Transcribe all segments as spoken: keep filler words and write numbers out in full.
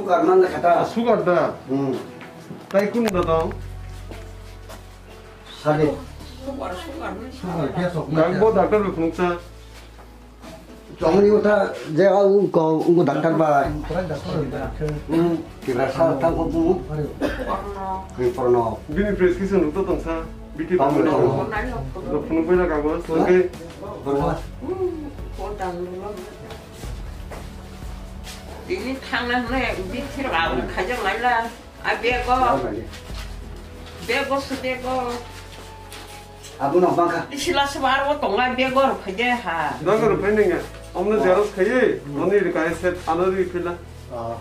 Sugar man da kata. Sugar da? Hmm. Tai kun da dong? Sade. Sugar, sugar, sugar. Sugar, gas of. Nang bo doctor bai phunuksa. Chongni utha je au ko ungu doctor bai. Hmm, kira sa ta ko bu. Porno. Porno. Bini prescription rok to tongsa. Biti tamo, tamo. Rok phunuk bai na kago. Oke. Porno. Hmm, ko dang lo. Ini thangna hwnwi bithi rok aboni khaijak laila. A bego. Bego se bego. Abo no bangkha. Isila se aro tonga bego rok phaide ha. Daga rok phaide nga. Omno xerox khaiye. Oni rikai set ano ri phila. Ah.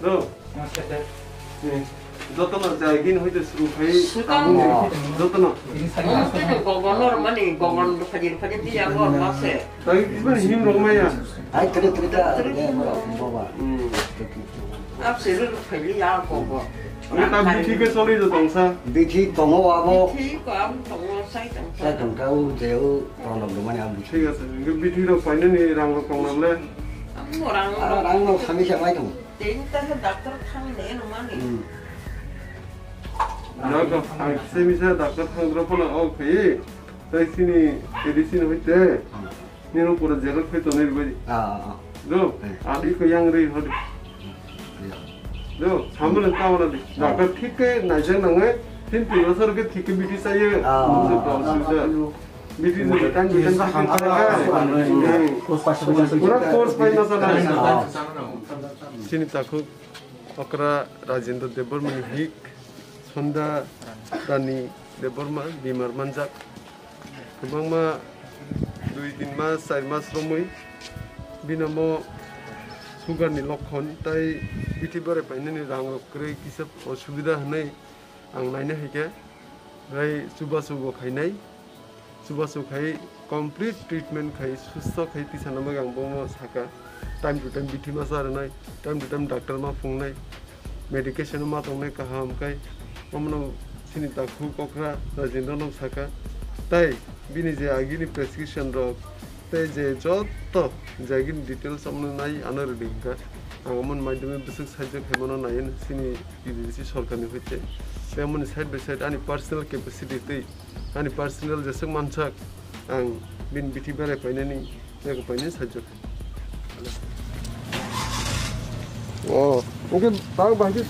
Do. Jotono jai gini hoite suru khai. Jotono. Gogon mani gogon phajir phajir dia gor mase. Tagi kisman him rok maya. Ai tere tere ta. Baba. Hmm. Ap suru phajir ya gogon. Ami ta bithi ke choli do tongsa. Bithi tongo abo. Bithi ko am tongo sai tongsa. Sai tongsa u je u ronok do mani am bithi. Thik ase. Inge bithi rok painani rang rok tong nable. Am rang. Rang rok sami sa mai tong. Tei ta khe doctor thang ne no mani. Hmm. Doctor, ang se misa doctor thang dro phano o khai. Tai sini medicine hoite. Hmm. Nino pura jail khai to nir bai. Ah, ah, ah. Do, eh. Adi ko yang ri hodi. Ya. Do, sambil ka wala di. Ah. Doctor thik ke naijak nangai, tin tin bosor ke thik ke bithi chahiye. Ah. Mujhe problem se. Bithi ni time to time bithi chahiye. Hmm. Pura course pai na sana. Ah. Sini takhuk okra Rajendra Debbarma ni hik, Sonda Rani Debbarma bimar manjak. Kwbangma dui tin mas, char mas romwi bini omo sugar ni lokhon tai bithi barai painani rang rok kwrwi kisa osubida hwnwi ang naina hai khe, tei chubachu bo khainai, chubachu khai complete treatment khai susto khai tisana bagwi ang bomo saka, time to time bithi ma cha rwnai, time to time doctor ma phungnai. Medication ma tongnai kaham khe, omono sini takhuk okra Rajendra no saka. Tai bini je agini prescription rok, tei je joto je agini details omono nai ano rwdi hinkha. Ang omono maidagwi bwswk sahajyo khaimano nai sini T D C sorkarni hoite. Tei omono side by side ani personal capacity tei ani personal jeswk mansak ang bini bithi berai painani eko painani sahajyo khai. Oh, okay, tak bahai khe